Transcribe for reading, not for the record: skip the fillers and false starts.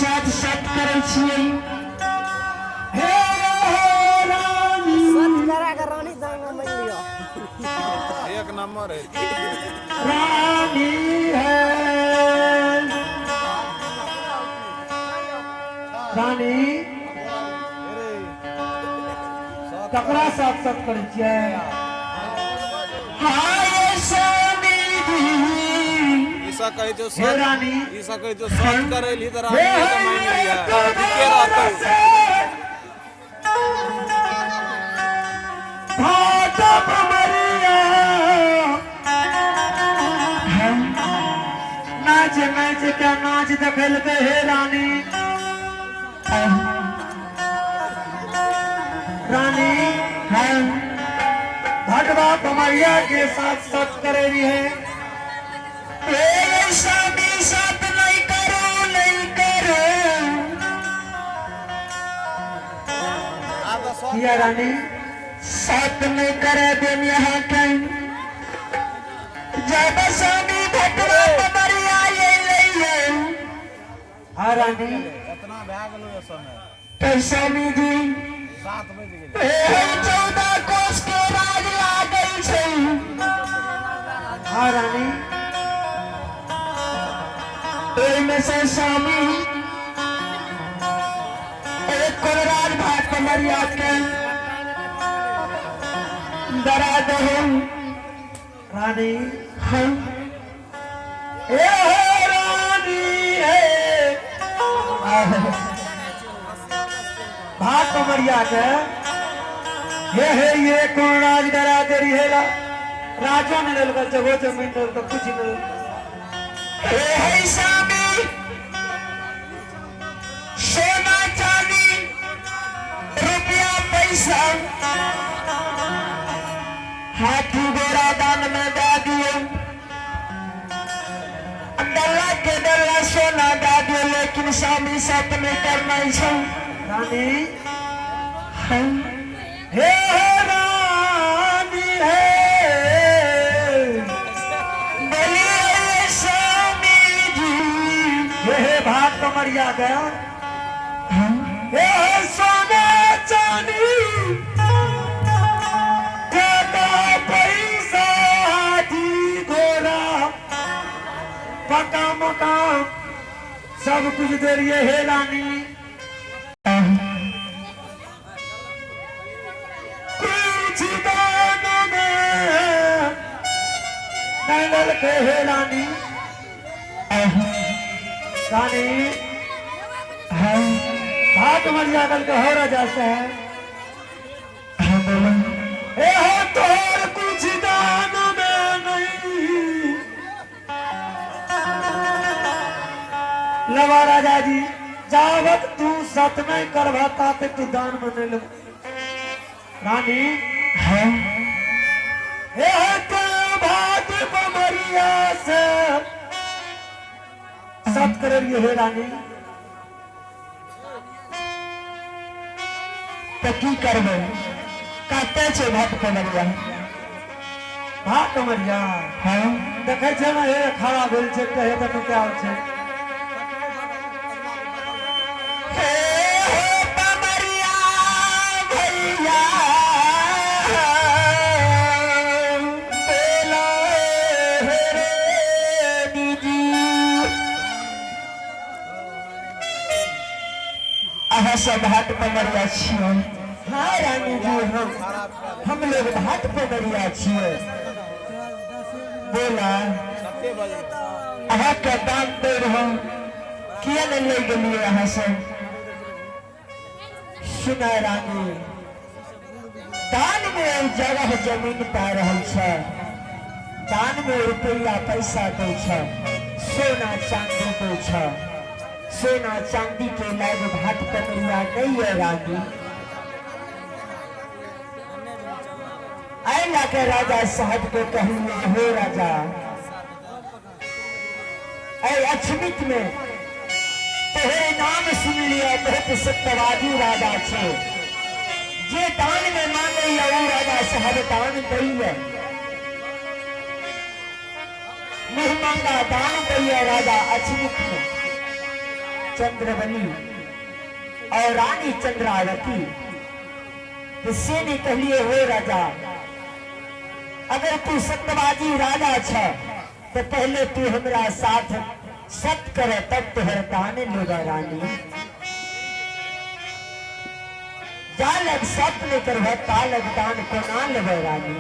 साथ सत करै छियै हे रानी सत करा के रानी दान में मांगि लिअ एक नंबर है रानी है रानी ककरा साथ सत करै छियै हाय स्वामी जी ईसा कहै छौ हे सत रानी ईसा कहै छौ सत करै ली तऽ हे रानी तऽ मानि लिअ ठीके रहतौ नाच नाच के नाच देखलकै हे रानी रानी है भटवा कमरिया के साथ सच करे रही है स्वामी साथ नहीं करो नहीं करो किया रानी साथ नहीं करे दिन यहाँ कहीं जब स्वामी भटवा कमरिया ये ले हाँ रानी एतना भए गेलौ समय तो स्वामी जी 7 बजि गेलै 14 कोस के राज लागल छै हाँ रानी ओहिमे से स्वामी एक कोलराज भात कमरिया के डरा दहो रानी हम ए रानी हे भाग कमरिया के हे हे ये कौन राज डरा दे रही है राजो ने लेलक जगो जमीन देलक कुछ नहीं लेलक हे हे स्वामी सोना चांदी रुपया पैसा हाथी घोड़ा दान में दे दिए डल्ला के डल्ला सोना दे दिए लेकिन स्वामी सत में करना छौ रानी हे हे रानी हे बोलिए स्वामी जी हे हे भाग कमरिया गया हे हे सोना चांदी टाका पैसा हाथी घोड़ा पका मकान सब कुछ दे रही है हे रानी कुछ दान में नहीं ललके हे रानी रानी है भाग मरिया गल के हो राजा से है ए हो तोर कुछ दान में नहीं लवा राजा जी जावत तू सत नहीं करबा ताते तू दान में नहीं लेब रानी है हे तो भाग बमरिया से सत करे रहिए हे रानी तऽ की करबै कतऽ छै भट कमरिया भाग कमरिया हँ देखै छै ने हे खड़ा भेल छै एकटा हे तऽ नुकायल छै हे हो कमरिया भैया बोलो हे रे दीदी अहाँ सब भाट पमरिया छियै हाँ रानी जी हम लोग भाट पमरिया छियै बोला अहाँके दान दे रहौ किया नहि लै गेलियै अहाँ सब सुना रानी दान में जगह जमीन पा रहल छै दान में रुपैआ पैसा दै छै सोना चांदी दै छै सोना चांदी के लाग भाट कमरिया नहीं है रानी एहि लए के राजा साहब के कहलिए हो राजा एहि अछमित में तोहरे नाम सुन लिया बहुत सत्यवादी राजा छे जे दान में मांगैया ओ राजा साहब दान दैया मुँह मांगा दान दैया राजा अछमित में। चंद्रबली और रानी चंद्रावती। तो से नहीं कहलिए हो राजा, अगर तू सत्यवादी राजा छ तो पहले तू हमरा साथ सत करे तब तोहर दान लेबा रानी। जा लग सत नहीं करबह ता लग दान कोना लेबे रानी।